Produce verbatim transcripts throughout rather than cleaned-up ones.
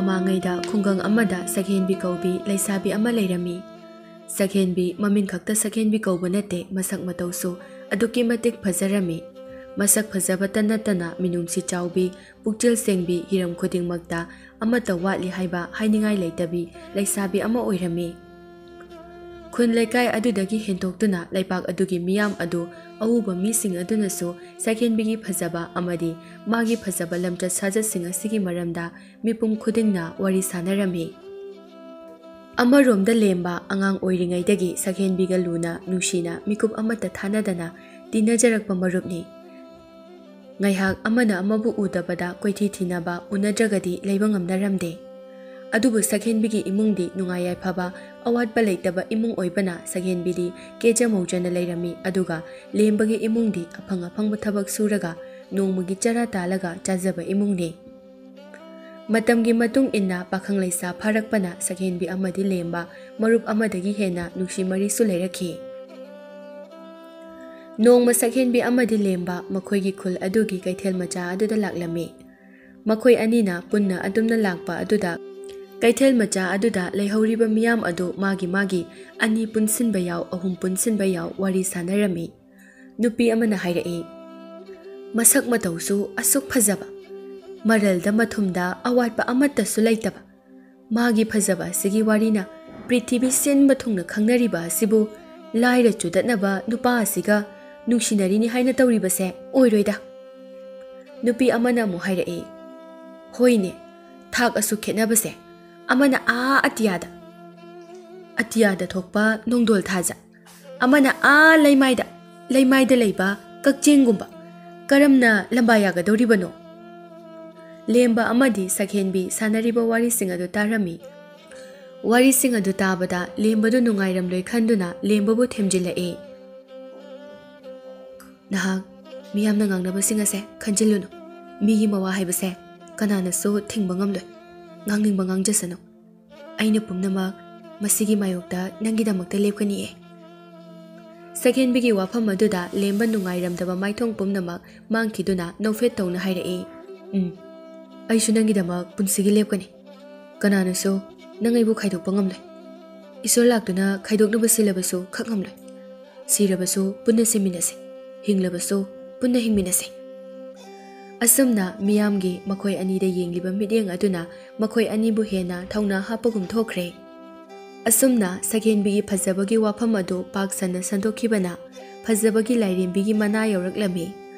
ꯃꯃꯥꯡꯉꯩꯗ ꯈꯨꯡꯒꯪ ꯑꯃꯗ ꯁꯛꯍꯦꯟꯕꯤ ꯀꯧꯕꯤ ꯂꯩꯁꯥꯕꯤ ꯑꯃ ꯂꯩꯔꯝꯃꯤ꯫ ꯁꯛꯍꯦꯟꯕꯤ ꯃꯃꯤꯡ ꯈꯛꯇ ꯁꯛꯍꯦꯟꯕꯤ ꯀꯧꯕ ꯅꯠꯇꯦ, ꯃꯁꯛ ꯃꯇꯧꯁꯨ ꯑꯗꯨꯛꯀꯤ ꯃꯇꯤꯛ ꯐꯖꯔꯝꯃꯤ꯫ ꯃꯁꯛ ꯐꯖꯕꯇ ꯅꯠꯇꯅ ꯃꯤꯅꯨꯡꯁꯤ ꯆꯥꯎꯕꯤ, ꯄꯨꯛꯆꯦꯜ ꯁꯦꯡꯕꯤ, ꯍꯤꯔꯝ ꯈꯨꯗꯤꯡꯃꯛꯇ ꯑꯃꯠꯇ ꯋꯥꯠꯂꯤ ꯍꯥꯏꯕ ꯍꯥꯏꯅꯤꯡꯉꯥꯏ ꯂꯩꯇꯕꯤ ꯂꯩꯁꯥꯕꯤ ꯑꯃ ꯑꯣꯏꯔꯝꯃꯤ꯫ ꯈꯨꯟ ꯂꯩꯀꯥꯏ ꯑꯗꯨꯗꯒꯤ ꯍꯦꯟꯗꯣꯛꯇꯨꯅ ꯂꯩꯄꯥꯛ ꯑꯗꯨꯒꯤ ꯃꯤꯌꯥꯝ ꯑꯗꯨ, ꯑꯎꯕ ꯃꯤꯁꯤꯡ ꯑꯗꯨꯅꯁꯨ ꯁꯛꯍꯦꯟꯕꯤꯒꯤ ꯐꯖꯕ ꯑꯃꯗꯤ ꯃꯥꯒꯤ ꯐꯖꯕ ꯂꯝꯆꯠ ꯁꯥꯖꯠꯁꯤꯡ ꯑꯁꯤꯒꯤ ꯃꯔꯝꯗ ꯃꯤꯄꯨꯝ ꯈꯨꯗꯤꯡꯅ ꯋꯥꯔꯤ ꯁꯥꯟꯅꯔꯝꯃꯤ꯫ ꯑꯃꯔꯣꯝꯗ ꯂꯦꯝꯕ ꯑꯉꯥꯡ ꯑꯣꯏꯔꯤꯉꯩꯗꯒꯤ ꯁꯛꯍꯦꯟꯕꯤꯒ ꯂꯨꯅ ꯅꯨꯡꯁꯤꯅ ꯃꯤꯀꯨꯞ ꯑꯃꯠꯇ ꯊꯥꯅꯗꯅ ꯇꯤꯟꯅꯖꯔꯛꯄ ꯃꯔꯨꯞꯅꯤ꯫ ꯉꯥꯏꯍꯥꯛ ꯑꯃꯅ ꯑꯃꯕꯨ ꯎꯗꯕꯗ ꯀꯣꯏꯊꯤ ꯊꯤꯅꯕ, ꯎꯅꯗ꯭ꯔꯒꯗꯤ ꯂꯩꯕ ꯉꯝꯅꯔꯝꯗꯦ꯫ ꯑꯗꯨꯕꯨ ꯁꯛꯍꯦꯟꯕꯤꯒꯤ ꯏꯃꯨꯡꯗꯤ ꯅꯨꯡꯉꯥꯏ ꯌꯥꯏꯐꯕ, ꯑꯋꯥꯠꯄ ꯂꯩꯇꯕ ꯏꯃꯨꯡ ꯑꯣꯏꯕꯅ ꯁꯛꯍꯦꯟꯕꯤꯗꯤ ꯀꯦꯖ ꯃꯧꯖꯅ ꯂꯩꯔꯝꯃꯤ꯫ ꯑꯗꯨꯒ ꯂꯦꯝꯕꯒꯤ ꯏꯃꯨꯡꯗꯤ ꯑꯐꯪ ꯑꯐꯪꯕ ꯊꯕꯛ ꯁꯨꯔꯒ ꯅꯣꯡꯃꯒꯤ ꯆꯔꯥ ꯇꯥꯜꯂꯒ ꯆꯥꯖꯕ ꯏꯃꯨꯡꯅꯤ꯫ ꯃꯇꯝꯒꯤ ꯃꯇꯨꯡ ꯏꯟꯅ ꯄꯥꯈꯪ ꯂꯩꯁꯥ ꯐꯥꯔꯛꯄꯅ ꯁꯛꯍꯦꯟꯕꯤ ꯑꯃꯗꯤ ꯂꯦꯝꯕ ꯃꯔꯨꯞ ꯑꯃꯗꯒꯤ ꯍꯦꯟꯅ ꯅꯨꯡꯁꯤ ꯃꯔꯤꯁꯨ ꯂꯩꯔꯛꯈꯤ꯫ ꯅꯣꯡꯃ ꯁꯛꯍꯦꯟꯕꯤ ꯑꯃꯗꯤ ꯂꯦꯝꯕ ꯃꯈꯣꯏꯒꯤ ꯈꯨꯜ ꯑꯗꯨꯒꯤ ꯀꯩꯊꯦꯜ ꯃꯆꯥ ꯑꯗꯨꯗ ꯂꯥꯛꯂꯝꯃꯤ꯫ ꯃꯈꯣꯏ ꯑꯅꯤꯅ ꯄꯨꯟꯅ ꯑꯗꯨꯝꯅ ꯂꯥꯛꯄ ꯑꯗꯨꯗ ꯀꯩꯊꯦꯜ ꯃꯆꯥ ꯑꯗꯨꯗ ꯂꯩꯍꯧꯔꯤꯕ ꯃꯤꯌꯥꯝ ꯑꯗꯨ ꯃꯥꯒꯤ ꯃꯥꯒꯤ ꯑꯅꯤ ꯄꯨꯟꯁꯤꯟꯕ ꯌꯥꯎ, ꯑꯍꯨꯝ ꯄꯨꯟꯁꯤꯟꯕ ꯌꯥꯎ ꯋꯥꯔꯤ ꯁꯥꯟꯅꯔꯝꯃꯤ꯫ ꯅꯨꯄꯤ ꯑꯃꯅ ꯍꯥꯏꯔꯛꯏ, "ꯃꯁꯛ ꯃꯇꯧꯁꯨ ꯑꯁꯨꯛ ꯐꯖꯕ, ꯃꯔꯜꯗ ꯃꯊꯨꯝꯗ ꯑꯋꯥꯠꯄ ꯑꯃꯠꯇꯁꯨ ꯂꯩꯇꯕ, ꯃꯥꯒꯤ ꯐꯖꯕ ꯑꯁꯤꯒꯤ ꯋꯥꯔꯤꯅ ꯄ꯭ꯔꯤꯊꯤꯕꯤ ꯁꯤꯟꯕ ꯊꯨꯡꯅ ꯈꯪꯅꯔꯤꯕ ꯑꯁꯤꯕꯨ ꯂꯥꯏꯔ ꯆꯨꯗꯠꯅꯕ ꯅꯨꯄꯥ ꯑꯁꯤꯒ ꯅꯨꯡꯁꯤꯅꯔꯤꯅꯤ ꯍꯥꯏꯅ ꯇꯧꯔꯤꯕꯁꯦ ꯑꯣꯏꯔꯣꯏꯗ?" ꯅꯨꯄꯤ ꯑꯃꯅ ꯑꯃꯨꯛ ꯍꯥꯏꯔꯛꯏ, "ꯍꯣꯏꯅꯦ, ꯊꯥꯛ ꯑꯁꯨꯛ ꯈꯦꯠꯅꯕꯁꯦ, ꯑꯃꯅ ꯑꯥ ꯑꯇꯤꯌꯥꯗ, ꯑꯇꯤꯌꯥꯗ ꯊꯣꯛꯄ ꯅꯣꯡꯗꯣꯜ ꯊꯥꯖ, ꯑꯃꯅ ꯑꯥ ꯂꯩꯃꯥꯏꯗ, ꯂꯩꯃꯥꯏꯗ ꯂꯩꯕ ꯀꯛꯆꯦꯡꯒꯨꯝꯕ, ꯀꯔꯝꯅ ꯂꯝꯕꯥ ꯌꯥꯒꯗꯧꯔꯤꯕꯅꯣ?" ꯂꯦꯝꯕ ꯑꯃꯗꯤ ꯁꯛꯍꯦꯟꯕꯤ ꯁꯥꯟꯅꯔꯤꯕ ꯋꯥꯔꯤꯁꯤꯡ ꯑꯗꯨ ꯇꯥꯔꯝꯃꯤ꯫ ꯋꯥꯔꯤꯁꯤꯡ ꯑꯗꯨ ꯇꯥꯕꯗ ꯂꯦꯝꯕꯗꯨ ꯅꯨꯡꯉꯥꯏꯔꯝꯂꯣꯏ ꯈꯟꯗꯨꯅ ꯂꯦꯝꯕꯕꯨ ꯊꯦꯝꯖꯤꯜꯂꯛꯏ꯫ "ꯅꯍꯥꯛ ꯃꯤꯌꯥꯝꯅ ꯉꯥꯡꯅꯕꯁꯤꯡ ꯑꯁꯦ ꯈꯟꯖꯤꯜꯂꯨꯅꯨ꯫ ꯃꯤꯒꯤ ꯃꯋꯥ ꯍꯥꯏꯕꯁꯦ ꯀꯅꯥꯅꯁꯨ ꯊꯤꯡꯕ ꯉꯝꯂꯣꯏ꯫ ꯉꯥꯡꯅꯤꯡꯕ ꯉꯥꯡꯖꯁꯅꯨ꯫ ꯑꯩꯅ ꯄꯨꯝꯅꯃꯛ ꯃꯁꯤꯒꯤ ꯃꯥꯌꯣꯛꯇ ꯅꯪꯒꯤꯗꯃꯛꯇ ꯂꯦꯞꯀꯅꯤꯌꯦ꯫" ꯁꯛꯍꯦꯟꯕꯤꯒꯤ ꯋꯥꯐꯝ ꯑꯗꯨꯗ ꯂꯦꯝꯕ ꯅꯨꯡꯉꯥꯏꯔꯝꯗꯕ ꯃꯥꯏꯊꯣꯡ ꯄꯨꯝꯅꯃꯛ ꯃꯥꯡꯈꯤꯗꯨꯅ ꯅꯣꯛꯐꯦꯠ ꯇꯧꯅ ꯍꯥꯏꯔꯛꯏ, "ꯎꯝ, ꯑꯩꯁꯨ ꯅꯪꯒꯤꯗꯃꯛ ꯄꯨꯟꯁꯤꯒꯤ ꯂꯦꯞꯀꯅꯤ꯫ "ꯀꯅꯥꯅꯁꯨ ꯅꯪ ꯑꯩꯕꯨ ꯈꯥꯏꯗꯣꯛꯄ ꯉꯝꯂꯣꯏ꯫ ꯏꯁꯣꯔ ꯂꯥꯛꯇꯨꯅ ꯈꯥꯏꯗꯣꯛꯅꯕ ꯁꯤꯜꯂꯕꯁꯨ ꯈꯛ ꯉꯝꯂꯣꯏ꯫ ꯁꯤꯔꯕꯁꯨ ꯄꯨꯟꯅ ꯁꯤꯃꯤꯟꯅꯁꯤ, ꯍꯤꯡꯂꯕꯁꯨ ꯄꯨꯟꯅ ꯍꯤꯡꯃꯤꯟꯅꯁꯤ"꯫ ꯑꯁꯨꯝꯅ ꯃꯤꯌꯥꯝꯒꯤ ꯃꯈꯣꯏ ꯑꯅꯤꯗ ꯌꯦꯡꯂꯤꯕ ꯃꯤꯠꯌꯦꯡ ꯑꯗꯨꯅ ꯃꯈꯣꯏ ꯑꯅꯤꯕꯨ ꯍꯦꯟꯅ ꯊꯧꯅꯥ ꯍꯥꯞꯄꯒꯨꯝ ꯊꯣꯛꯈ꯭ꯔꯦ꯫ ꯑꯁꯨꯝꯅ ꯁꯛꯍꯦꯟꯕꯤꯒꯤ ꯐꯖꯕꯒꯤ ꯋꯥꯐꯝ ꯑꯗꯨ ꯄꯥꯛ ꯁꯟꯅ ꯁꯟꯗꯣꯛꯈꯤꯕꯅ ꯐꯖꯕꯒꯤ ꯂꯥꯏꯔꯦꯝꯕꯤꯒꯤ ꯃꯅꯥ ꯌꯧꯔꯛꯂꯝꯃꯤ꯫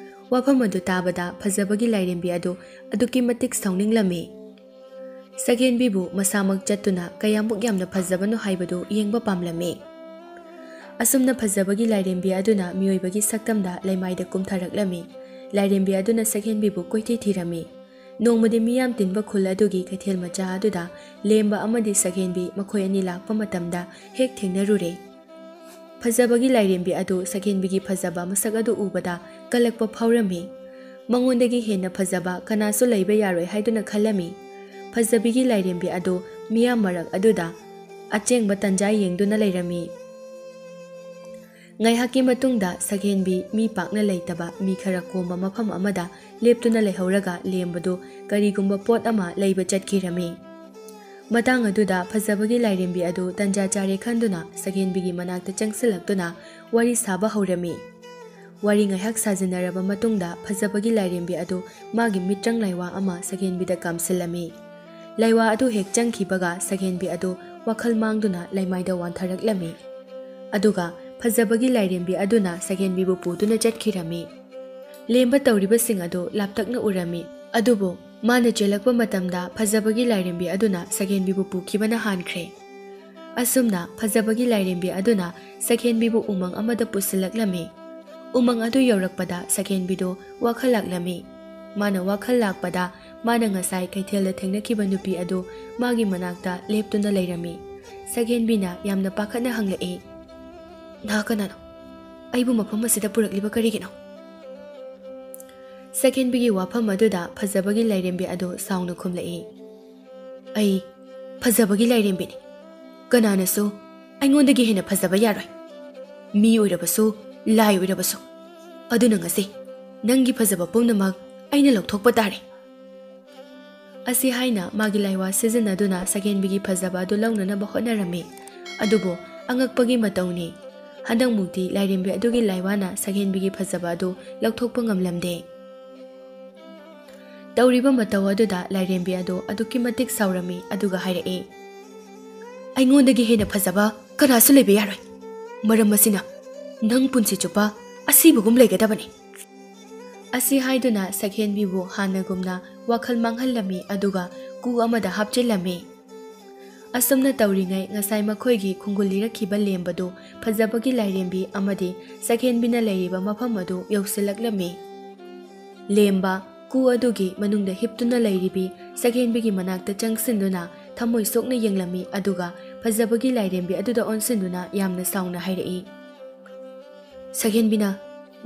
ꯋꯥꯐꯝ ꯑꯗꯨ ꯇꯥꯕꯗ ꯐꯖꯕꯒꯤ ꯂꯥꯏꯔꯦꯝꯕꯤ ꯑꯗꯨ ꯑꯗꯨꯛꯀꯤ ꯃꯇꯤꯛ ꯁꯥꯎꯅꯤꯡꯂꯝꯃꯤ꯫ ꯁꯛꯍꯦꯟꯕꯤꯕꯨ ꯃꯁꯥꯃꯛ ꯆꯠꯇꯨꯅ ꯀꯌꯥꯃꯨꯛ ꯌꯥꯝꯅ ꯐꯖꯕꯅꯣ ꯍꯥꯏꯕꯗꯨ ꯌꯦꯡꯕ ꯄꯥꯝꯂꯝꯃꯤ꯫ ꯑꯁꯨꯝꯅ ꯐꯖꯕꯒꯤ ꯂꯥꯏꯔꯦꯝꯕꯤ ꯑꯗꯨꯅ ꯃꯤꯑꯣꯏꯕꯒꯤ ꯁꯛꯇꯝꯗ ꯂꯩꯃꯥꯏꯗ ꯀꯨꯝꯊꯔꯛꯂꯝꯃꯤ꯫ ꯂꯥꯏꯔꯦꯝꯕꯤ ꯑꯗꯨꯅ ꯁꯛꯍꯦꯟꯕꯤꯕꯨ ꯀꯣꯏꯊꯤ ꯊꯤꯔꯝꯃꯤ꯫ ꯅꯣꯡꯃꯗꯤ ꯃꯤ ꯌꯥꯝ ꯇꯤꯟꯕ ꯈꯨꯜ ꯑꯗꯨꯒꯤ ꯀꯩꯊꯦꯜ ꯃꯆꯥ ꯑꯗꯨꯗ ꯂꯦꯝꯕ ꯑꯃꯗꯤ ꯁꯛꯍꯦꯟꯕꯤ ꯃꯈꯣꯏ ꯑꯅꯤ ꯂꯥꯛꯄ ꯃꯇꯝꯗ ꯍꯦꯛ ꯊꯦꯡꯅꯔꯨꯔꯦ꯫ ꯐꯖꯕꯒꯤ ꯂꯥꯏꯔꯦꯝꯕꯤ ꯑꯗꯨ ꯁꯛꯍꯦꯟꯕꯤꯒꯤ ꯐꯖꯕ ꯃꯁꯛ ꯑꯗꯨ ꯎꯕꯗ ꯀꯜꯂꯛꯄ ꯐꯥꯎꯔꯝꯃꯤ꯫ ꯃꯉꯣꯟꯗꯒꯤ ꯍꯦꯟꯅ ꯐꯖꯕ ꯀꯅꯥꯁꯨ ꯂꯩꯕ ꯌꯥꯔꯣꯏ ꯍꯥꯏꯗꯨꯅ ꯈꯜꯂꯝꯃꯤ꯫ ꯐꯖꯕꯤꯒꯤ ꯂꯥꯏꯔꯦꯝꯕꯤ ꯑꯗꯨ ꯃꯤꯌꯥꯝ ꯃꯔꯛ ꯑꯗꯨꯗ ꯑꯆꯦꯡꯕ ꯇꯟꯖꯥ ꯌꯦꯡꯗꯨꯅ ꯂꯩꯔꯝꯃꯤ꯫ ꯉꯥꯏꯍꯥꯛꯀꯤ ꯃꯇꯨꯡꯗ ꯁꯛꯍꯦꯟꯕꯤ ꯃꯤ ꯄꯥꯛꯅ ꯂꯩꯇꯕ ꯃꯤ ꯈꯔ ꯀꯣꯝꯕ ꯃꯐꯝ ꯑꯃꯗ ꯂꯦꯞꯇꯨꯅ ꯂꯩꯍꯧꯔꯒ ꯂꯦꯝꯕꯗꯨ ꯀꯔꯤꯒꯨꯝꯕ ꯄꯣꯠ ꯑꯃ ꯂꯩꯕ ꯆꯠꯈꯤꯔꯝꯃꯤ꯫ ꯃꯇꯥꯡ ꯑꯗꯨꯗ ꯐꯖꯕꯒꯤ ꯂꯥꯏꯔꯦꯝꯕꯤ ꯑꯗꯨ ꯇꯟꯖꯥ ꯆꯥꯔꯦ ꯈꯟꯗꯨꯅ ꯁꯛꯍꯦꯟꯕꯤꯒꯤ ꯃꯅꯥꯛꯇ ꯆꯪꯁꯤꯜꯂꯛꯇꯨꯅ ꯋꯥꯔꯤ ꯁꯥꯕ ꯍꯧꯔꯝꯃꯤ꯫ ꯋꯥꯔꯤ ꯉꯥꯏꯍꯥꯛ ꯁꯥꯖꯤꯟꯅꯔꯕ ꯃꯇꯨꯡꯗ ꯐꯖꯕꯒꯤ ꯂꯥꯏꯔꯦꯝꯕꯤ ꯑꯗꯨ ꯃꯥꯒꯤ ꯃꯤꯠꯇ꯭ꯔꯪ ꯂꯥꯏꯋꯥ ꯑꯃ ꯁꯛꯍꯦꯟꯕꯤꯗ ꯀꯥꯝꯁꯤꯜꯂꯝꯃꯤ꯫ ꯂꯥꯏꯋꯥ ꯑꯗꯨ ꯍꯦꯛ ꯆꯪꯈꯤꯕꯒ ꯁꯛꯍꯦꯟꯕꯤ ꯑꯗꯨ ꯋꯥꯈꯜ ꯃꯥꯡꯗꯨꯅ ꯂꯩꯃꯥꯏꯗ ꯋꯥꯟꯊꯔꯛꯂꯝꯃꯤ꯫ ꯑꯗꯨꯒ ꯐꯖꯕꯒꯤ ꯂꯥꯏꯔꯦꯝꯕꯤ ꯑꯗꯨꯅ ꯁꯛꯍꯦꯟꯕꯤꯕꯨ ꯄꯨꯗꯨꯅ ꯆꯠꯈꯤꯔꯝꯃꯤ꯫ ꯂꯦꯝꯕ ꯇꯧꯔꯤꯕꯁꯤꯡ ꯑꯗꯨ ꯂꯥꯞꯇꯛꯅ ꯎꯔꯝꯃꯤ꯫ ꯑꯗꯨꯕꯨ ꯃꯥꯅ ꯆꯦꯜꯂꯛꯄ ꯃꯇꯝꯗ ꯐꯖꯕꯒꯤ ꯂꯥꯏꯔꯦꯝꯕꯤ ꯑꯗꯨꯅ ꯁꯛꯍꯦꯟꯕꯤꯕꯨ ꯄꯨꯈꯤꯕꯅ ꯍꯥꯟꯈ꯭ꯔꯦ꯫ ꯑꯁꯨꯝꯅ ꯐꯖꯕꯒꯤ ꯂꯥꯏꯔꯦꯝꯕꯤ ꯑꯗꯨꯅ ꯁꯛꯍꯦꯟꯕꯤꯕꯨ ꯎꯃꯪ ꯑꯃꯗ ꯄꯨꯁꯤꯜꯂꯛꯂꯝꯃꯤ꯫ ꯎꯃꯪ ꯑꯗꯨ ꯌꯧꯔꯛꯄꯗ ꯁꯛꯍꯦꯟꯕꯤꯗꯨ ꯋꯥꯈꯜ ꯂꯥꯛꯂꯝꯃꯤ꯫ ꯃꯥꯅ ꯋꯥꯈꯜ ꯂꯥꯛꯄꯗ ꯃꯥꯅ ꯉꯁꯥꯏ ꯀꯩꯊꯦꯜꯗ ꯊꯦꯡꯅꯈꯤꯕ ꯅꯨꯄꯤ ꯑꯗꯨ ꯃꯥꯒꯤ ꯃꯅꯥꯛꯇ ꯂꯦꯞꯇꯨꯅ ꯂꯩꯔꯝꯃꯤ꯫ ꯁꯛꯍꯦꯟꯕꯤꯅ ꯌꯥꯝꯅ ꯄꯥꯈꯠꯅ ꯍꯪꯂꯛꯏ, "ꯅꯍꯥꯛ ꯀꯅꯥꯅꯣ? ꯑꯩꯕꯨ ꯃꯐꯝ ꯑꯁꯤꯗ ꯄꯨꯔꯛꯂꯤꯕ ꯀꯔꯤꯒꯤꯅꯣ?" ꯁꯛꯍꯦꯟꯕꯤꯒꯤ ꯋꯥꯐꯝ ꯑꯗꯨꯗ ꯐꯖꯕꯒꯤ ꯂꯥꯏꯔꯦꯝꯕꯤ ꯑꯗꯨ ꯁꯥꯎꯅ ꯈꯨꯝꯂꯛꯏ, "ꯑꯩ ꯐꯖꯕꯒꯤ ꯂꯥꯏꯔꯦꯝꯕꯤꯅꯤ꯫ ꯀꯅꯥꯅꯁꯨ ꯑꯩꯉꯣꯟꯗꯒꯤ ꯍꯦꯟꯅ ꯐꯖꯕ ꯌꯥꯔꯣꯏ꯫ ꯃꯤ ꯑꯣꯏꯔꯕꯁꯨ, ꯂꯥꯏ ꯑꯣꯏꯔꯕꯁꯨ꯫ ꯑꯗꯨꯅ ꯉꯁꯤ ꯅꯪꯒꯤ ꯐꯖꯕ ꯄꯨꯝꯅꯃꯛ ꯑꯩꯅ ꯂꯧꯊꯣꯛꯄ ꯇꯥꯔꯦ"꯫ ꯑꯁꯤ ꯍꯥꯏꯅ ꯃꯥꯒꯤ ꯂꯥꯏꯋꯥ ꯁꯤꯖꯤꯟꯅꯗꯨꯅ ꯁꯛꯍꯦꯟꯕꯤꯒꯤ ꯐꯖꯕ ꯑꯗꯨ ꯂꯧꯅꯅꯕ ꯍꯣꯠꯅꯔꯝꯃꯤ꯫ ꯑꯗꯨꯕꯨ ꯑꯉꯛꯄꯒꯤ ꯃꯇꯧꯅꯤ, ꯍꯟꯗꯛꯃꯨꯛꯇꯤ ꯂꯥꯏꯔꯦꯝꯕꯤ ꯑꯗꯨꯒꯤ ꯂꯥꯏꯋꯥꯅ ꯁꯛꯍꯦꯟꯕꯤꯒꯤ ꯐꯖꯕ ꯑꯗꯨ ꯂꯧꯊꯣꯛꯄ ꯉꯝꯂꯝꯗꯦ꯫ ꯇꯧꯔꯤꯕ ꯃꯇꯧ ꯑꯗꯨꯗ ꯂꯥꯏꯔꯦꯝꯕꯤ ꯑꯗꯨ ꯑꯗꯨꯛꯀꯤ ꯃꯇꯤꯛ ꯁꯥꯎꯔꯝꯃꯤ, ꯑꯗꯨꯒ ꯍꯥꯏꯔꯛꯏ, "ꯑꯩꯉꯣꯟꯗꯒꯤ ꯍꯦꯟꯅ ꯐꯖꯕ ꯀꯅꯥꯁꯨ ꯂꯩꯕ ꯌꯥꯔꯣꯏ꯫ ꯃꯔꯝ ꯑꯁꯤꯅ ꯅꯪ ꯄꯨꯟꯁꯤ ꯆꯨꯞꯄ ꯑꯁꯤꯕꯒꯨꯝ ꯂꯩꯒꯗꯕꯅꯤ꯫" ꯑꯁꯤ ꯍꯥꯏꯗꯨꯅ ꯁꯛꯍꯦꯟꯕꯤꯕꯨ ꯍꯥꯟꯅꯒꯨꯝꯅ ꯋꯥꯈꯜ ꯃꯥꯡꯍꯜꯂꯝꯃꯤ, ꯑꯗꯨꯒ ꯀꯨ ꯑꯃꯗ ꯍꯥꯞꯆꯤꯜꯂꯝꯃꯤ꯫ ꯑꯁꯨꯝꯅ ꯇꯧꯔꯤꯉꯩ ꯉꯁꯥꯏ ꯃꯈꯣꯏꯒꯤ ꯈꯣꯡꯒꯨꯜ ꯂꯤꯔꯛꯈꯤꯕ ꯂꯦꯝꯕꯗꯨ ꯐꯖꯕꯒꯤ ꯂꯥꯏꯔꯦꯝꯕꯤ ꯑꯃꯗꯤ ꯁꯛꯍꯦꯟꯕꯤꯅ ꯂꯩꯔꯤꯕ ꯃꯐꯝ ꯑꯗꯨ ꯌꯧꯁꯤꯜꯂꯛꯂꯝꯃꯤ꯫ ꯂꯦꯝꯕ ꯀꯨ ꯑꯗꯨꯒꯤ ꯃꯅꯨꯡꯗ ꯍꯤꯞꯇꯨꯅ ꯂꯩꯔꯤꯕꯤ ꯁꯛꯍꯦꯟꯕꯤꯒꯤ ꯃꯅꯥꯛꯇ ꯆꯪꯁꯤꯟꯗꯨꯅ ꯊꯃꯣꯏ ꯁꯣꯛꯅ ꯌꯦꯡꯂꯝꯃꯤ, ꯑꯗꯨꯒ ꯐꯖꯕꯒꯤ ꯂꯥꯏꯔꯦꯝꯕꯤ ꯑꯗꯨꯗ ꯑꯣꯟꯁꯤꯟꯗꯨꯅ ꯌꯥꯝꯅ ꯁꯥꯎꯅ ꯍꯥꯏꯔꯛꯏ, "ꯁꯛꯍꯦꯟꯕꯤꯅ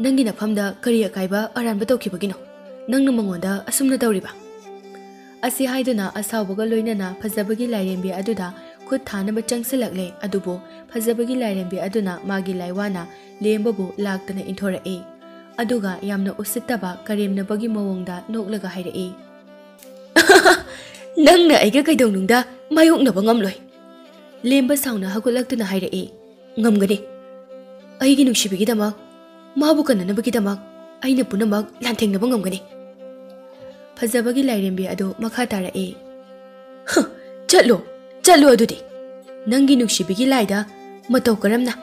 ꯅꯪꯒꯤ ꯅꯐꯝꯗ ꯀꯔꯤ ꯑꯀꯥꯏꯕ ꯑꯔꯥꯟꯕ ꯇꯧꯈꯤꯕꯒꯤꯅꯣ ꯅꯪꯅ ꯃꯉꯣꯟꯗ ꯑꯁꯨꯝꯅ ꯇꯧꯔꯤꯕ?" ꯑꯁꯤ ꯍꯥꯏꯗꯨꯅ ꯑꯁꯥꯎꯕꯒ ꯂꯣꯏꯅꯅ ꯐꯖꯕꯒꯤ ꯂꯥꯏꯔꯦꯝꯕꯤ ꯑꯗꯨꯗ ꯈꯨꯠ ꯊꯥꯅꯕ ꯆꯪꯁꯤꯜꯂꯛꯂꯦ, ꯑꯗꯨꯕꯨ ꯐꯖꯕꯒꯤ ꯂꯥꯏꯔꯦꯝꯕꯤ ꯑꯗꯨꯅ ꯃꯥꯒꯤ ꯂꯥꯏꯋꯥꯅ ꯂꯦꯝꯕꯕꯨ ꯂꯥꯛꯇꯅ ꯏꯟꯊꯣꯔꯛꯏ꯫ ꯑꯗꯨꯒ ꯌꯥꯝꯅ ꯎꯁꯤꯠꯇꯕ ꯀꯔꯦꯝꯅꯕꯒꯤ ꯃꯑꯣꯡꯗ ꯅꯣꯛꯂꯒ ꯍꯥꯏꯔꯛꯏ, "ꯅꯪꯅ ꯑꯩꯒ ꯀꯩꯗꯧꯅꯨꯡꯗ ꯃꯥꯌꯣꯛꯅꯕ ꯉꯝꯂꯣꯏ꯫" ꯂꯦꯝꯕ ꯁꯥꯎꯅ ꯍꯧꯒꯠꯂꯛꯇꯨꯅ ꯍꯥꯏꯔꯛꯏ, "ꯉꯝꯒꯅꯤ꯫ ꯑꯩꯒꯤ ꯅꯨꯡꯁꯤꯕꯤꯒꯤꯗꯃꯛ, ꯃꯥꯕꯨ ꯀꯟꯅꯅꯕꯒꯤꯗꯃꯛ ꯑꯩꯅ ꯄꯨꯝꯅꯃꯛ ꯂꯥꯟꯊꯦꯡꯅꯕ ꯉꯝꯒꯅꯤ꯫" ꯐꯖꯕꯒꯤ ꯂꯥꯏꯔꯦꯝꯕꯤ ꯑꯗꯨ ꯃꯈꯥ ꯇꯥꯔꯛꯏ, "ꯍ, ꯆꯠꯂꯣ, ꯆꯠꯂꯣ ꯑꯗꯨꯗꯤ꯫ ꯅꯪꯒꯤ ꯅꯨꯡꯁꯤꯕꯤꯒꯤ ꯂꯥꯏꯗ ꯃꯇꯧ ꯀꯔꯝꯅ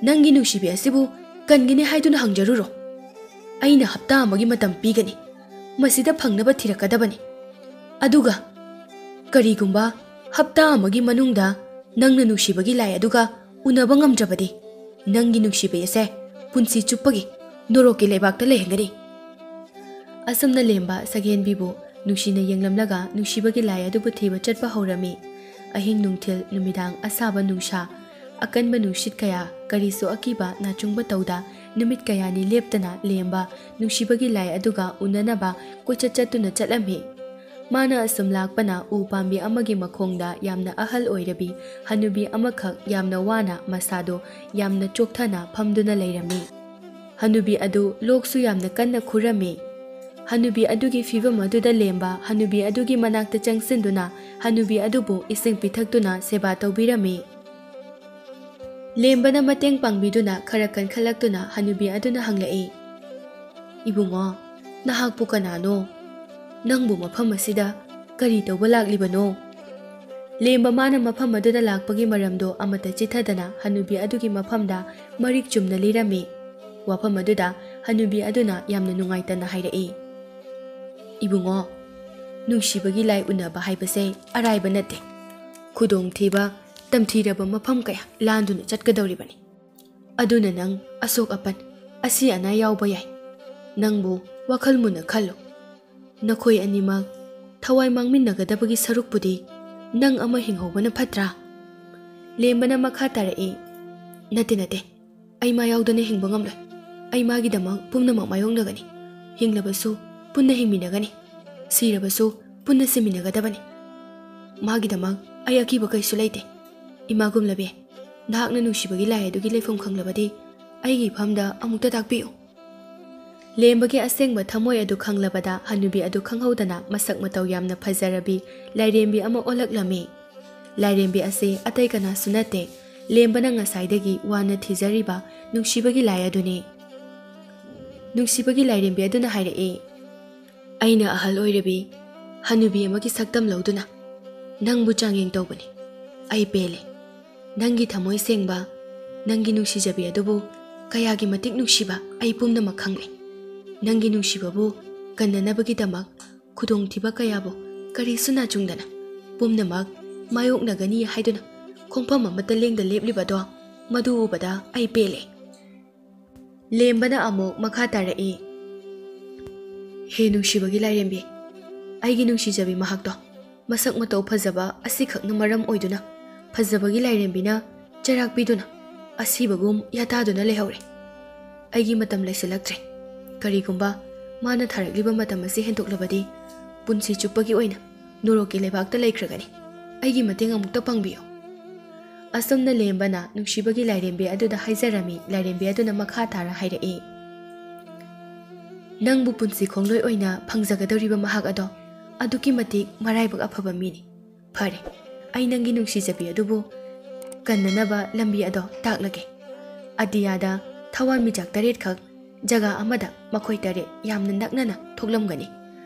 ꯅꯪꯒꯤ ꯅꯨꯡꯁꯤꯕꯤ ꯑꯁꯤꯕꯨ ꯀꯟꯒꯅꯤ ꯍꯥꯏꯗꯨꯅ ꯍꯪꯖꯔꯨꯔꯣ꯫ ꯑꯩꯅ ꯍꯞꯇꯥ ꯑꯃꯒꯤ ꯃꯇꯝ ꯄꯤꯒꯅꯤ꯫ ꯃꯁꯤꯗ ꯐꯪꯅꯕ ꯊꯤꯔꯛꯀꯗꯕꯅꯤ꯫ ꯑꯗꯨꯒ ꯀꯔꯤꯒꯨꯝꯕ ꯍꯞꯇꯥ ꯑꯃꯒꯤ ꯃꯅꯨꯡꯗ ꯅꯪꯅ ꯅꯨꯡꯁꯤꯕꯒꯤ ꯂꯥꯏ ꯑꯗꯨꯒ ꯎꯅꯕ ꯉꯝꯗ꯭ꯔꯕꯗꯤ, ꯅꯪꯒꯤ ꯅꯨꯡꯁꯤꯕꯤ ꯑꯁꯦ ꯄꯨꯟꯁꯤ ꯆꯨꯞꯄꯒꯤ ꯅꯣꯔꯣꯛꯀꯤ ꯂꯩꯕꯥꯛꯇ ꯂꯩꯍꯟꯒꯅꯤ꯫" ꯑꯁꯨꯝꯅ ꯂꯦꯝꯕ ꯁꯛꯍꯦꯟꯕꯤꯕꯨ ꯅꯨꯡꯁꯤꯅ ꯌꯦꯡꯂꯝꯂꯒ ꯅꯨꯡꯁꯤꯕꯒꯤ ꯂꯥꯏ ꯑꯗꯨꯕꯨ ꯊꯤꯕ ꯆꯠꯄ ꯍꯧꯔꯝꯃꯤ꯫ ꯑꯍꯤꯡ ꯅꯨꯡꯊꯤꯜ ꯅꯨꯃꯤꯗꯥꯡ ꯑꯁꯥꯕ ꯅꯨꯡꯁꯥ, ꯑꯀꯟꯕ ꯅꯨꯡꯁꯤꯠ ꯀꯌꯥ, ꯀꯔꯤꯁꯨ ꯑꯀꯤꯕ ꯅꯥꯆꯨꯡꯕ ꯇꯧꯗ ꯅꯨꯃꯤꯠ ꯀꯌꯥꯅꯤ ꯂꯦꯞꯇꯅ ꯂꯦꯝꯕ ꯅꯨꯡꯁꯤꯕꯒꯤ ꯂꯥꯏ ꯑꯗꯨꯒ ꯎꯅꯅꯕ ꯀꯣꯏꯆꯠ ꯆꯠꯇꯨꯅ ꯆꯠꯂꯝꯃꯤ꯫ ꯃꯥꯅ ꯑꯁꯨꯝ ꯂꯥꯛꯄꯅ ꯎ ꯄꯥꯝꯕꯤ ꯑꯃꯒꯤ ꯃꯈꯣꯡꯗ ꯌꯥꯝꯅ ꯑꯍꯜ ꯑꯣꯏꯔꯕꯤ ꯍꯅꯨꯕꯤ ꯑꯃꯈꯛ ꯌꯥꯝꯅ ꯋꯥꯅ ꯃꯁꯥꯗꯣ ꯌꯥꯝꯅ ꯆꯣꯛꯊꯅ ꯐꯝꯗꯨꯅ ꯂꯩꯔꯝꯃꯤ꯫ ꯍꯅꯨꯕꯤ ꯑꯗꯨ ꯂꯣꯛꯁꯨ ꯌꯥꯝꯅ ꯀꯟꯅ ꯈꯨꯔꯝꯃꯤ꯫ ꯍꯅꯨꯕꯤ ꯑꯗꯨꯒꯤ ꯐꯤꯚꯝ ꯑꯗꯨꯗ ꯂꯦꯝꯕ ꯍꯅꯨꯕꯤ ꯑꯗꯨꯒꯤ ꯃꯅꯥꯛꯇ ꯆꯪꯁꯤꯟꯗꯨꯅ ꯍꯅꯨꯕꯤ ꯑꯗꯨꯕꯨ ꯏꯁꯤꯡ ꯄꯤꯊꯛꯇꯨꯅ ꯁꯦꯕꯥ ꯇꯧꯕꯤꯔꯝꯃꯤ꯫ ꯂꯦꯝꯕꯅ ꯃꯇꯦꯡ ꯄꯥꯡꯕꯤꯗꯨꯅ ꯈꯔ ꯀꯟꯈꯠꯂꯛꯇꯨꯅ ꯍꯅꯨꯕꯤ ꯑꯗꯨꯅ ꯍꯪꯂꯛꯏ, "ꯏꯕꯨꯡꯉꯣ, ꯅꯍꯥꯛꯄꯨ ꯀꯅꯥꯅꯣ? ꯅꯪꯕꯨ ꯃꯐꯝ ꯑꯁꯤꯗ ꯀꯔꯤ ꯇꯧꯕ ꯂꯥꯛꯂꯤꯕꯅꯣ?" ꯂꯦꯝꯕ ꯃꯥꯅ ꯃꯐꯝ ꯑꯗꯨꯗ ꯂꯥꯛꯄꯒꯤ ꯃꯔꯝꯗꯣ ꯑꯃꯠꯇ ꯆꯤꯊꯗꯅ ꯍꯅꯨꯕꯤ ꯑꯗꯨꯒꯤ ꯃꯐꯝꯗ ꯃꯔꯤꯛ ꯆꯨꯝꯅ ꯂꯤꯔꯝꯃꯤ꯫ ꯋꯥꯐꯝ ꯑꯗꯨꯗ ꯍꯅꯨꯕꯤ ꯑꯗꯨꯅ ꯌꯥꯝꯅ ꯅꯨꯡꯉꯥꯏꯇꯅ ꯍꯥꯏꯔꯛꯏ, "ꯏꯕꯨꯡꯉꯣ, ꯅꯨꯡꯁꯤꯕꯒꯤ ꯂꯥꯏ ꯎꯅꯕ ꯍꯥꯏꯕꯁꯦ ꯑꯔꯥꯏꯕ ꯅꯠꯇꯦ꯫ ꯈꯨꯗꯣꯡꯊꯤꯕ, ꯇꯝꯊꯤꯔꯕ ꯃꯐꯝ ꯀꯌꯥ ꯂꯥꯟꯗꯨꯅ ꯆꯠꯀꯗꯧꯔꯤꯕꯅꯤ꯫ ꯑꯗꯨꯅ ꯅꯪ ꯑꯁꯣꯛ ꯑꯄꯟ, ꯑꯁꯤ ꯑꯅꯥ ꯌꯥꯎꯕ ꯌꯥꯏ꯫ ꯅꯪꯕꯨ ꯋꯥꯈꯜ ꯃꯨꯟꯅ ꯈꯜꯂꯨ꯫ ꯅꯈꯣꯏ ꯑꯅꯤꯃꯛ ꯊꯋꯥꯏ ꯃꯥꯡꯃꯤꯟꯅꯒꯗꯕꯒꯤ ꯁꯔꯨꯛꯄꯨꯗꯤ ꯅꯪ ꯑꯃ ꯍꯤꯡꯍꯧꯕꯅ ꯐꯠꯇ꯭ꯔꯥ?" ꯂꯦꯝꯕꯅ ꯃꯈꯥ ꯇꯥꯔꯛꯏ, "ꯅꯠꯇꯦ, ꯅꯠꯇꯦ꯫ ꯑꯩ ꯃꯥ ꯌꯥꯎꯗꯅ ꯍꯤꯡꯕ ꯉꯝꯂꯣꯏ꯫ ꯑꯩ ꯃꯥꯒꯤꯗꯃꯛ ꯄꯨꯝꯅꯃꯛ ꯃꯥꯌꯣꯛꯅꯒꯅꯤ꯫ ꯍꯤꯡꯂꯕꯁꯨ ꯄꯨꯟꯅ ꯍꯤꯡꯃꯤꯟꯅꯒꯅꯤ꯫ ꯁꯤꯔꯕꯁꯨ ꯄꯨꯟꯅ ꯁꯤꯃꯤꯟꯅꯒꯗꯕꯅꯤ꯫ ꯃꯥꯒꯤꯗꯃꯛ ꯑꯩ ꯑꯀꯤꯕ ꯀꯩꯁꯨ ꯂꯩꯇꯦ꯫ ꯏꯃꯥ ꯒꯨꯝꯂꯕꯤ, ꯅꯍꯥꯛꯅ ꯅꯨꯡꯁꯤꯕꯒꯤ ꯂꯥꯏ ꯑꯗꯨꯒꯤ ꯂꯩꯐꯝ ꯈꯪꯂꯕꯗꯤ ꯑꯩꯒꯤ ꯏꯐꯝꯗ ꯑꯃꯨꯛꯇ ꯇꯥꯛꯄꯤꯌꯨ꯫" ꯂꯦꯝꯕꯒꯤ ꯑꯁꯦꯡꯕ ꯊꯃꯣꯏ ꯑꯗꯨ ꯈꯪꯂꯕꯗ ꯍꯅꯨꯕꯤ ꯑꯗꯨ ꯈꯪꯍꯧꯗꯅ ꯃꯁꯛ ꯃꯇꯧ ꯌꯥꯝꯅ ꯐꯖꯔꯕꯤ ꯂꯥꯏꯔꯦꯝꯕꯤ ꯑꯃ ꯑꯣꯜꯂꯛꯂꯝꯃꯤ꯫ ꯂꯥꯏꯔꯦꯝꯕꯤ ꯑꯁꯤ ꯑꯇꯩ ꯀꯅꯥꯁꯨ ꯅꯠꯇꯦ, ꯂꯦꯝꯕꯅ ꯉꯁꯥꯏꯗꯒꯤ ꯋꯥꯅ ꯊꯤꯖꯔꯤꯕ ꯅꯨꯡꯁꯤꯕꯒꯤ ꯂꯥꯏ ꯑꯗꯨꯅꯤ꯫ ꯅꯨꯡꯁꯤꯕꯒꯤ ꯂꯥꯏꯔꯦꯝꯕꯤ ꯑꯗꯨꯅ ꯍꯥꯏꯔꯛꯏ, "ꯑꯩꯅ ꯑꯍꯜ ꯑꯣꯏꯔꯕꯤ ꯍꯅꯨꯕꯤ ꯑꯃꯒꯤ ꯁꯛꯇꯝ ꯂꯧꯗꯨꯅ ꯅꯪꯕꯨ ꯆꯥꯡꯌꯦꯡ ꯇꯧꯕꯅꯤ꯫ ꯑꯩ ꯄꯦꯜꯂꯦ꯫ ꯅꯪꯒꯤ ꯊꯃꯣꯏ ꯁꯦꯡꯕ, ꯅꯪꯒꯤ ꯅꯨꯡꯁꯤꯖꯕꯤ ꯑꯗꯨꯕꯨ ꯀꯌꯥꯒꯤ ꯃꯇꯤꯛ ꯅꯨꯡꯁꯤꯕ ꯑꯩ ꯄꯨꯝꯅꯃꯛ ꯈꯪꯂꯦ꯫ ꯅꯪꯒꯤ ꯅꯨꯡꯁꯤꯕꯕꯨ ꯀꯟꯅꯅꯕꯒꯤꯗꯃꯛ ꯈꯨꯗꯣꯡꯊꯤꯕ ꯀꯌꯥꯕꯨ ꯀꯔꯤꯁꯨ ꯅꯥꯆꯨꯡꯗꯅ ꯄꯨꯝꯅꯃꯛ ꯃꯥꯌꯣꯛꯅꯒꯅꯤ ꯍꯥꯏꯗꯨꯅ ꯈꯣꯡꯐꯝ ꯑꯃꯠꯇ ꯂꯦꯡꯗ ꯂꯦꯞꯂꯤꯕꯗꯣ, ꯃꯗꯨ ꯎꯕꯗ ꯑꯩ ꯄꯦꯜꯂꯦ꯫" ꯂꯦꯝꯕꯅ ꯑꯃꯨꯛ ꯃꯈꯥ ꯇꯥꯔꯛꯏ, "ꯍꯦ ꯅꯨꯡꯁꯤꯕꯒꯤ ꯂꯥꯏꯔꯦꯝꯕꯤ, ꯑꯩꯒꯤ ꯅꯨꯡꯁꯤꯖꯕꯤ ꯃꯍꯥꯛꯇꯣ ꯃꯁꯛ ꯃꯇꯧ ꯐꯖꯕ ꯑꯁꯤꯈꯛꯅ ꯃꯔꯝ ꯑꯣꯏꯗꯨꯅ ꯐꯖꯕꯒꯤ ꯂꯥꯏꯔꯦꯝꯕꯤꯅ ꯆꯩꯔꯥꯛ ꯄꯤꯗꯨꯅ ꯑꯁꯤꯕꯒꯨꯝ ꯌꯥꯇꯥꯗꯨꯅ ꯂꯩꯍꯧꯔꯦ꯫ ꯑꯩꯒꯤ ꯃꯇꯝ ꯂꯩꯁꯤꯜꯂꯛꯇ꯭ꯔꯦ꯫ ꯀꯔꯤꯒꯨꯝꯕ ꯃꯥꯅ ꯊꯥꯔꯛꯂꯤꯕ ꯃꯇꯝ ꯑꯁꯤ ꯍꯦꯟꯗꯣꯛꯂꯕꯗꯤ ꯄꯨꯟꯁꯤ ꯆꯨꯞꯄꯒꯤ ꯑꯣꯏꯅ ꯅꯣꯔꯣꯛꯀꯤ ꯂꯩꯕꯥꯛꯇ ꯂꯩꯈ꯭ꯔꯒꯅꯤ꯫ ꯑꯩꯒꯤ ꯃꯇꯦꯡ ꯑꯃꯨꯛꯇ ꯄꯥꯡꯕꯤꯌꯨ꯫" ꯑꯁꯨꯝꯅ ꯂꯦꯝꯕꯅ ꯅꯨꯡꯁꯤꯕꯒꯤ ꯂꯥꯏꯔꯦꯝꯕꯤ ꯑꯗꯨꯗ ꯍꯥꯏꯖꯔꯝꯃꯤ꯫ ꯂꯥꯏꯔꯦꯝꯕꯤ ꯑꯗꯨꯅ ꯃꯈꯥ ꯇꯥꯔ ꯍꯥꯏꯔꯛꯏ, ꯅꯪꯕꯨ ꯄꯨꯟꯁꯤ ꯈꯣꯡꯂꯣꯏ ꯑꯣꯏꯅ ꯐꯪꯖꯒꯗꯧꯔꯤꯕ ꯃꯍꯥꯛ ꯑꯗꯣ ꯑꯗꯨꯛꯀꯤ ꯃꯇꯤꯛ ꯃꯔꯥꯏꯕꯛ ꯑꯐꯕ ꯃꯤꯅꯤ꯫ ꯐꯔꯦ, ꯑꯩ ꯅꯪꯒꯤ ꯅꯨꯡꯁꯤꯖꯕꯤ ꯑꯗꯨꯕꯨ ꯀꯟꯅꯅꯕ ꯂꯝꯕꯤ ꯑꯗꯣ ꯇꯥꯛꯂꯒꯦ꯫ ꯑꯇꯤꯌꯥꯗ ꯊꯋꯥꯟꯃꯤꯆꯥꯛ ꯇꯔꯦꯠꯈꯛ ꯖꯒꯥ ꯑꯃꯗ ꯃꯈꯣꯏ ꯇꯔꯦꯠ ꯌꯥꯝꯅ ꯅꯛꯅꯅ ꯊꯣꯛꯂꯝꯒꯅꯤ꯫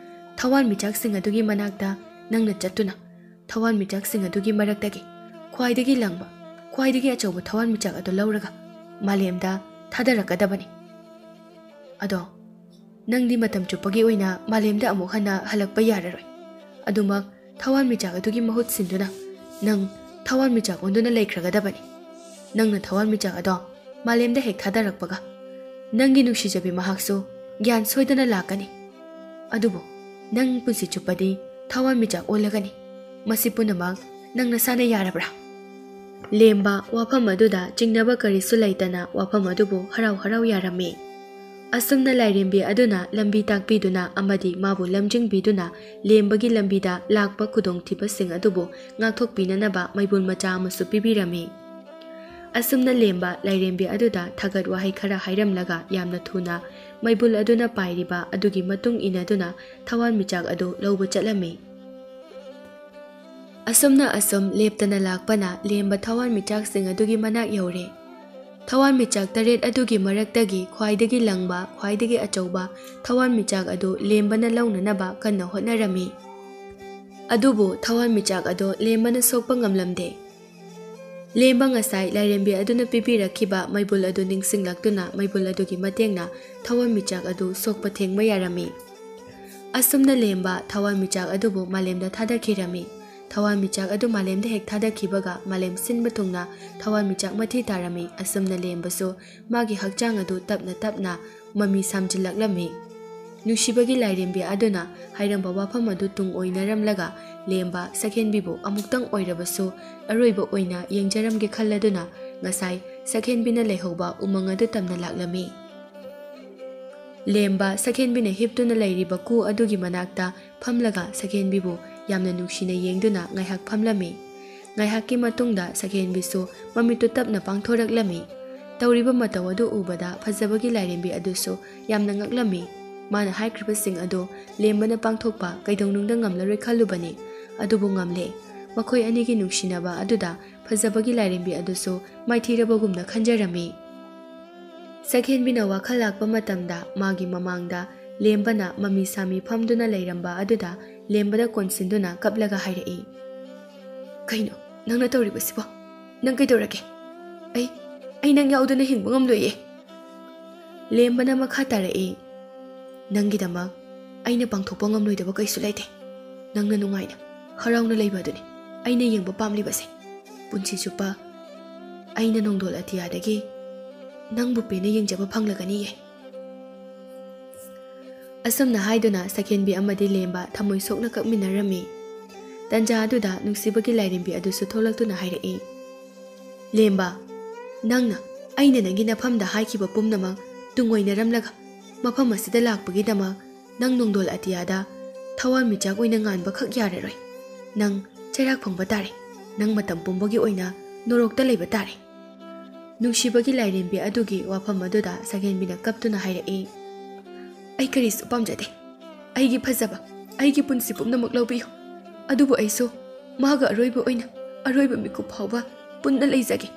ꯊꯋꯥꯟꯃꯤꯆꯥꯛꯁꯤꯡ ꯑꯗꯨꯒꯤ ꯃꯅꯥꯛꯇ ꯅꯪꯅ ꯆꯠꯇꯨꯅ ꯊꯋꯥꯟꯃꯤꯆꯥꯛꯁꯤꯡ ꯑꯗꯨꯒꯤ ꯃꯔꯛꯇꯒꯤ ꯈ꯭ꯋꯥꯏꯗꯒꯤ ꯂꯪꯕ, ꯈ꯭ꯋꯥꯏꯗꯒꯤ ꯑꯆꯧꯕ ꯊꯋꯥꯟꯃꯤꯆꯥꯛ ꯑꯗꯨ ꯂꯧꯔꯒ ꯃꯥꯂꯦꯝꯗ ꯊꯥꯗꯔꯛꯀꯗꯕꯅꯤ꯫ ꯑꯗꯣ ꯅꯪꯗꯤ ꯃꯇꯝ ꯆꯨꯞꯄꯒꯤ ꯑꯣꯏꯅ ꯃꯥꯂꯦꯝꯗ ꯑꯃꯨꯛ ꯍꯟꯅ ꯍꯜꯂꯛꯄ ꯌꯥꯔꯔꯣꯏ꯫ ꯑꯗꯨꯃꯛ ꯊꯋꯥꯟꯃꯤꯆꯥꯛ ꯑꯗꯨꯒꯤ ꯃꯍꯨꯠ ꯁꯤꯟꯗꯨꯅ ꯅꯪ ꯊꯋꯥꯟꯃꯤꯆꯥꯛ ꯑꯣꯟꯗꯨꯅ ꯂꯩꯈ꯭ꯔꯒꯗꯕꯅꯤ꯫ ꯅꯪꯅ ꯊꯋꯥꯟꯃꯤꯆꯥꯛ ꯑꯗꯣ ꯃꯥꯂꯦꯝꯗ ꯍꯦꯛ ꯊꯥꯗꯔꯛꯄꯒ ꯅꯪꯒꯤ ꯅꯨꯡꯁꯤꯖꯕꯤ ꯃꯍꯥꯛꯁꯨ ꯒ꯭ꯌꯥꯟ ꯁꯣꯏꯗꯅ ꯂꯥꯛꯀꯅꯤ꯫ ꯑꯗꯨꯕꯨ ꯅꯪ ꯄꯨꯟꯁꯤ ꯆꯨꯞꯄꯗꯤ ꯊꯋꯥꯟꯃꯤꯆꯥꯛ ꯑꯣꯜꯂꯒꯅꯤ꯫ ꯃꯁꯤ ꯄꯨꯝꯅꯃꯛ ꯅꯪ ꯅꯁꯥꯅ ꯌꯥꯔꯕ꯭ꯔꯥ? ꯂꯦꯝꯕ ꯋꯥꯐꯝ ꯑꯗꯨꯗ ꯆꯤꯡꯅꯕ ꯀꯔꯤꯁꯨ ꯂꯩꯇꯅ ꯋꯥꯐꯝ ꯑꯗꯨꯕꯨ ꯍꯔꯥꯎ ꯍꯔꯥꯎ ꯌꯥꯔꯝꯃꯤ꯫ ꯑꯁꯨꯝꯅ ꯂꯥꯏꯔꯦꯝꯕꯤ ꯑꯗꯨꯅ ꯂꯝꯕꯤ ꯇꯥꯛꯄꯤꯗꯨꯅ ꯑꯃꯗꯤ ꯃꯥꯕꯨ ꯂꯝꯖꯤꯡꯕꯤꯗꯨꯅ ꯂꯦꯝꯕꯒꯤ ꯂꯝꯕꯤꯗ ꯂꯥꯛꯄ ꯈꯨꯗꯣꯡꯊꯤꯕꯁꯤꯡ ꯑꯗꯨꯕꯨ ꯉꯥꯛꯊꯣꯛꯄꯤꯅꯅꯕ ꯃꯩꯕꯨꯜ ꯃꯆꯥ ꯑꯃꯁꯨ ꯄꯤꯕꯤꯔꯝꯃꯤ꯫ ꯑꯁꯨꯝꯅ ꯂꯦꯝꯕ ꯂꯥꯏꯔꯦꯝꯕꯤ ꯑꯗꯨꯗ ꯊꯥꯒꯠ ꯋꯥꯍꯩ ꯈꯔ ꯍꯥꯏꯔꯝꯂꯒ ꯌꯥꯝꯅ ꯊꯨꯅ ꯃꯩꯕꯨꯜ ꯑꯗꯨꯅ ꯄꯥꯏꯔꯤꯕ ꯑꯗꯨꯒꯤ ꯃꯇꯨꯡ ꯏꯟꯅꯗꯨꯅ ꯊꯋꯥꯟꯃꯤꯆꯥꯛ ꯑꯗꯨ ꯂꯧꯕ ꯆꯠꯂꯝꯃꯤ꯫ ꯑꯁꯨꯝꯅ ꯑꯁꯨꯝ ꯂꯦꯞꯇꯅ ꯂꯥꯛꯄꯅ ꯂꯦꯝꯕ ꯊꯋꯥꯟꯃꯤꯆꯥꯛꯁꯤꯡ ꯑꯗꯨꯒꯤ ꯃꯅꯥꯛ ꯌꯧꯔꯦ꯫ ꯊꯋꯥꯟꯃꯤꯆꯥꯛ ꯇꯔꯦꯠ ꯑꯗꯨꯒꯤ ꯃꯔꯛꯇꯒꯤ ꯈ꯭ꯋꯥꯏꯗꯒꯤ ꯂꯪꯕ, ꯈ꯭ꯋꯥꯏꯗꯒꯤ ꯑꯆꯧꯕ ꯊꯋꯥꯟꯃꯤꯆꯥꯛ ꯑꯗꯨ ꯂꯦꯝꯕꯅ ꯂꯧꯅꯅꯕ ꯀꯟꯅ ꯍꯣꯠꯅꯔꯝꯃꯤ꯫ ꯑꯗꯨꯕꯨ ꯊꯋꯥꯟꯃꯤꯆꯥꯛ ꯑꯗꯨ ꯂꯦꯝꯕꯅ ꯁꯣꯛꯄ ꯉꯝꯂꯝꯗꯦ꯫ ꯂꯦꯝꯕ ꯉꯁꯥꯏ ꯂꯥꯏꯔꯦꯝꯕꯤ ꯑꯗꯨꯅ ꯄꯤꯕꯤꯔꯛꯈꯤꯕ ꯃꯩꯕꯨꯜ ꯑꯗꯨ ꯅꯤꯡꯁꯤꯡꯂꯛꯇꯨꯅ ꯃꯩꯕꯨꯜ ꯑꯗꯨꯒꯤ ꯃꯇꯦꯡꯅ ꯊꯋꯥꯟꯃꯤꯆꯥꯛ ꯑꯗꯨ ꯁꯣꯛꯄ ꯊꯦꯡꯕ ꯌꯥꯔꯝꯃꯤ꯫ ꯑꯁꯨꯝꯅ ꯂꯦꯝꯕ ꯊꯋꯥꯟꯃꯤꯆꯥꯛ ꯑꯗꯨꯕꯨ ꯃꯥꯂꯦꯝꯗ ꯊꯥꯗꯈꯤꯔꯝꯃꯤ꯫ ꯊꯋꯥꯟꯃꯤꯆꯥꯛ ꯑꯗꯨ ꯃꯥꯂꯦꯝꯗ ꯍꯦꯛ ꯊꯥꯗꯈꯤꯕꯒ ꯃꯥꯂꯦꯝ ꯁꯤꯟꯕ ꯊꯨꯡꯅ ꯊꯋꯥꯟꯃꯤꯆꯥꯛ ꯃꯊꯤ ꯇꯥꯔꯝꯃꯤ꯫ ꯑꯁꯨꯝꯅ ꯂꯦꯝꯕꯁꯨ ꯃꯥꯒꯤ ꯍꯛꯆꯥꯡ ꯑꯗꯨ ꯇꯞꯅ ꯇꯞꯅ ꯃꯃꯤ ꯁꯥꯝꯖꯤꯜꯂꯛꯂꯝꯃꯤ꯫ ꯅꯨꯡꯁꯤꯕꯒꯤ ꯂꯥꯏꯔꯦꯝꯕꯤ ꯑꯗꯨꯅ ꯍꯥꯏꯔꯝꯕ ꯋꯥꯐꯝ ꯑꯗꯨ ꯇꯨꯡ ꯑꯣꯏꯅꯔꯝꯂꯒ ꯂꯦꯝꯕ ꯁꯛꯍꯦꯟꯕꯤꯕꯨ ꯑꯃꯨꯛꯇꯪ ꯑꯣꯏꯔꯕꯁꯨ ꯑꯔꯣꯏꯕ ꯑꯣꯏꯅ ꯌꯦꯡꯖꯔꯝꯒꯦ ꯈꯜꯂꯗꯨꯅ ꯉꯁꯥꯏ ꯁꯛꯍꯦꯟꯕꯤꯅ ꯂꯩꯍꯧꯕ ꯎꯃꯪ ꯑꯗꯨ ꯇꯝꯅ ꯂꯥꯛꯂꯝꯃꯤ꯫ ꯂꯦꯝꯕ ꯁꯛꯍꯦꯟꯕꯤꯅ ꯍꯤꯞꯇꯨꯅ ꯂꯩꯔꯤꯕ ꯀꯨ ꯑꯗꯨꯒꯤ ꯃꯅꯥꯛꯇ ꯐꯝꯂꯒ ꯁꯛꯍꯦꯟꯕꯤꯕꯨ ꯌꯥꯝꯅ ꯅꯨꯡꯁꯤꯅ ꯌꯦꯡꯗꯨꯅ ꯉꯥꯏꯍꯥꯛ ꯐꯝꯂꯝꯃꯤ꯫ ꯉꯥꯏꯍꯥꯛꯀꯤ ꯃꯇꯨꯡꯗ ꯁꯛꯍꯦꯟꯕꯤꯁꯨ ꯃꯃꯤꯠꯇꯨ ꯇꯞꯅ ꯄꯥꯡꯊꯣꯔꯛꯂꯝꯃꯤ꯫ ꯇꯧꯔꯤꯕ ꯃꯇꯧ ꯑꯗꯨ ꯎꯕꯗ ꯐꯖꯕꯒꯤ ꯂꯥꯏꯔꯦꯝꯕꯤ ꯑꯗꯨꯁꯨ ꯌꯥꯝꯅ ꯉꯛꯂꯝꯃꯤ꯫ ꯃꯥꯅ ꯍꯥꯏꯈ꯭ꯔꯤꯕꯁꯤꯡ ꯑꯗꯨ ꯂꯦꯝꯕꯅ ꯄꯥꯡꯊꯣꯛꯄ ꯀꯩꯗꯧꯅꯨꯡꯗ ꯉꯝꯂꯔꯣꯏ ꯈꯜꯂꯨꯕꯅꯤ꯫ ꯑꯗꯨꯕꯨ ꯉꯝꯂꯦ꯫ ꯃꯈꯣꯏ ꯑꯅꯤꯒꯤ ꯅꯨꯡꯁꯤꯅꯕ ꯑꯗꯨꯗ ꯐꯖꯕꯒꯤ ꯂꯥꯏꯔꯦꯝꯕꯤ ꯑꯗꯨꯁꯨ ꯃꯥꯏꯊꯤꯔꯕꯒꯨꯝꯅ ꯈꯟꯖꯔꯝꯃꯤ꯫ ꯁꯛꯍꯦꯟꯕꯤꯅ ꯋꯥꯈꯜ ꯂꯥꯛꯄ ꯃꯇꯝꯗ ꯃꯥꯒꯤ ꯃꯃꯥꯡꯗ ꯂꯦꯝꯕꯅ ꯃꯃꯤ ꯁꯥꯃꯤ ꯐꯝꯗꯨꯅ ꯂꯩꯔꯝꯕ ꯑꯗꯨꯗ ꯂꯦꯝꯕꯗ ꯀꯣꯟꯁꯤꯟꯗꯨꯅ ꯀꯞꯂꯒ ꯍꯥꯏꯔꯛꯏ, "ꯀꯩꯅꯣ ꯅꯪꯅ ꯇꯧꯔꯤꯕꯁꯤꯕꯣ? ꯅꯪ ꯀꯩꯗꯧꯔꯒꯦ? ꯑꯩ, ꯑꯩ ꯅꯪ ꯌꯥꯎꯗꯅ ꯍꯤꯡꯕ ꯉꯝꯂꯣꯏꯌꯦ꯫" ꯂꯦꯝꯕꯅ ꯃꯈꯥ ꯇꯥꯔꯛꯏ, "ꯅꯪꯒꯤꯗꯃꯛ ꯑꯩꯅ ꯄꯥꯡꯊꯣꯛꯄ ꯉꯝꯂꯣꯏꯗꯕ ꯀꯩꯁꯨ ꯂꯩꯇꯦ꯫ ꯅꯪꯅ ꯅꯨꯡꯉꯥꯏꯅ, ꯍꯔꯥꯎꯅ ꯂꯩꯕ ꯑꯗꯨꯅꯤ ꯑꯩꯅ ꯌꯦꯡꯕ ꯄꯥꯝꯂꯤꯕꯁꯦ꯫ ꯄꯨꯟꯁꯤ ꯆꯨꯞꯄ ꯑꯩꯅ ꯅꯣꯡꯗꯣꯜ ꯑꯇꯤꯌꯥꯗꯒꯤ ꯅꯪꯕꯨ ꯄꯦꯟꯅ ꯌꯦꯡꯖꯕ ꯐꯪꯂꯒꯅꯤꯌꯦ꯫" ꯑꯁꯨꯝꯅ ꯍꯥꯏꯗꯨꯅ ꯁꯛꯍꯦꯟꯕꯤ ꯑꯃꯗꯤ ꯂꯦꯝꯕ ꯊꯃꯣꯏ ꯁꯣꯛꯅ ꯀꯞꯃꯤꯟꯅꯔꯝꯃꯤ꯫ ꯇꯟꯖꯥ ꯑꯗꯨꯗ ꯅꯨꯡꯁꯤꯕꯒꯤ ꯂꯥꯏꯔꯦꯝꯕꯤ ꯑꯗꯨꯁꯨ ꯊꯣꯛꯂꯛꯇꯨꯅ ꯍꯥꯏꯔꯛꯏ, "ꯂꯦꯝꯕ, ꯅꯪꯅ ꯑꯩꯅ ꯅꯪꯒꯤ ꯅꯐꯝꯗ ꯍꯥꯏꯈꯤꯕ ꯄꯨꯝꯅꯃꯛ ꯇꯨꯡꯑꯣꯏꯅꯔꯝꯂꯒ ꯃꯐꯝ ꯑꯁꯤꯗ ꯂꯥꯛꯄꯒꯤꯗꯃꯛ ꯅꯪ ꯅꯣꯡꯗꯣꯜ ꯑꯇꯤꯌꯥꯗ ꯊꯋꯥꯟꯃꯤꯆꯥꯛ ꯑꯣꯏꯅ ꯉꯥꯟꯕꯈꯛ ꯌꯥꯔꯔꯣꯏ꯫ ꯅꯪ ꯆꯩꯔꯥꯛ ꯐꯪꯕ ꯇꯥꯔꯦ꯫ ꯅꯪ ꯃꯇꯝ ꯄꯨꯝꯕꯒꯤ ꯑꯣꯏꯅ ꯅꯣꯔꯣꯛꯇ ꯂꯩꯕ ꯇꯥꯔꯦ꯫" ꯅꯨꯡꯁꯤꯕꯒꯤ ꯂꯥꯏꯔꯦꯝꯕꯤ ꯑꯗꯨꯒꯤ ꯋꯥꯐꯝ ꯑꯗꯨꯗ ꯁꯛꯍꯦꯟꯕꯤꯅ ꯀꯞꯇꯨꯅ ꯍꯥꯏꯔꯛꯏ, "ꯑꯩ ꯀꯔꯤꯁꯨ ꯄꯥꯝꯖꯗꯦ꯫ ꯑꯩꯒꯤ ꯐꯖꯕ, ꯑꯩꯒꯤ ꯄꯨꯟꯁꯤ ꯄꯨꯝꯅꯃꯛ ꯂꯧꯕꯤꯌꯨ꯫ ꯑꯗꯨꯕꯨ ꯑꯩꯁꯨ ꯃꯥꯒ ꯑꯔꯣꯏꯕ ꯑꯣꯏꯅ, ꯑꯔꯣꯏꯕ ꯃꯤꯀꯨꯞ ꯐꯥꯎꯕ ꯄꯨꯟꯅ ꯂꯩꯖꯒꯦ꯫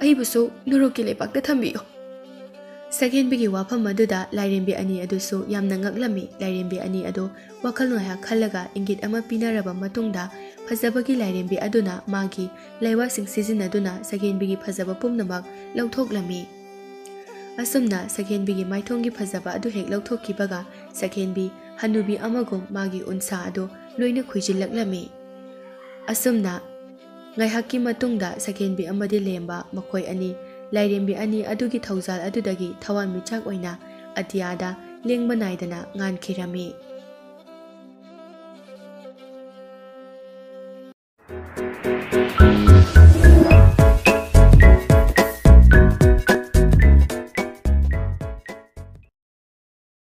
ꯑꯩꯕꯨꯁꯨ ꯅꯣꯔꯣꯛꯀꯤ ꯂꯩꯕꯥꯛꯇ ꯊꯝꯕꯤꯌꯨ꯫" ꯁꯛꯍꯦꯟꯕꯤꯒꯤ ꯋꯥꯐꯝ ꯑꯗꯨꯗ ꯂꯥꯏꯔꯦꯝꯕꯤ ꯑꯅꯤ ꯑꯗꯨꯁꯨ ꯌꯥꯝꯅ ꯉꯛꯂꯝꯃꯤ꯫ ꯂꯥꯏꯔꯦꯝꯕꯤ ꯑꯅꯤ ꯑꯗꯨ ꯋꯥꯈꯜ ꯉꯥꯏꯍꯥꯛ ꯈꯜꯂꯒ ꯏꯪꯒꯤꯠ ꯑꯃ ꯄꯤꯅꯔꯕ ꯃꯇꯨꯡꯗ ꯐꯖꯕꯒꯤ ꯂꯥꯏꯔꯦꯝꯕꯤ ꯑꯗꯨꯅ ꯃꯥꯒꯤ ꯂꯥꯏꯋꯥꯁꯤꯡ ꯁꯤꯖꯤꯟꯅꯗꯨꯅ ꯁꯛꯍꯦꯟꯕꯤꯒꯤ ꯐꯖꯕ ꯄꯨꯝꯅꯃꯛ ꯂꯧꯊꯣꯛꯂꯝꯃꯤ꯫ ꯑꯁꯨꯝꯅ ꯁꯛꯍꯦꯟꯕꯤꯒꯤ ꯃꯥꯏꯊꯣꯡꯒꯤ ꯐꯖꯕ ꯑꯗꯨ ꯍꯦꯛ ꯂꯧꯊꯣꯛꯈꯤꯕꯒ ꯁꯛꯍꯦꯟꯕꯤ ꯍꯅꯨꯕꯤ ꯑꯃꯒꯨꯝ ꯃꯥꯒꯤ ꯎꯟꯁꯥ ꯑꯗꯨ ꯂꯣꯏꯅ ꯈꯨꯏꯖꯤꯜꯂꯛꯂꯝꯃꯤ꯫ ꯑꯁꯨꯝꯅ ꯉꯥꯏꯍꯥꯛꯀꯤ ꯃꯇꯨꯡꯗ ꯁꯛꯍꯦꯟꯕꯤ ꯑꯃꯗꯤ ꯂꯦꯝꯕ ꯃꯈꯣꯏ ꯑꯅꯤ ꯂꯥꯏꯔꯦꯝꯕꯤ ꯑꯅꯤ ꯑꯗꯨꯒꯤ ꯊꯧꯖꯥꯜ ꯑꯗꯨꯗꯒꯤ ꯊꯋꯥꯟꯃꯤꯆꯥꯛ ꯑꯣꯏꯅ ꯑꯇꯤꯌꯥꯗ ꯂꯦꯡꯕ ꯅꯥꯏꯗꯅ ꯉꯥꯟꯈꯤꯔꯝꯃꯤ꯫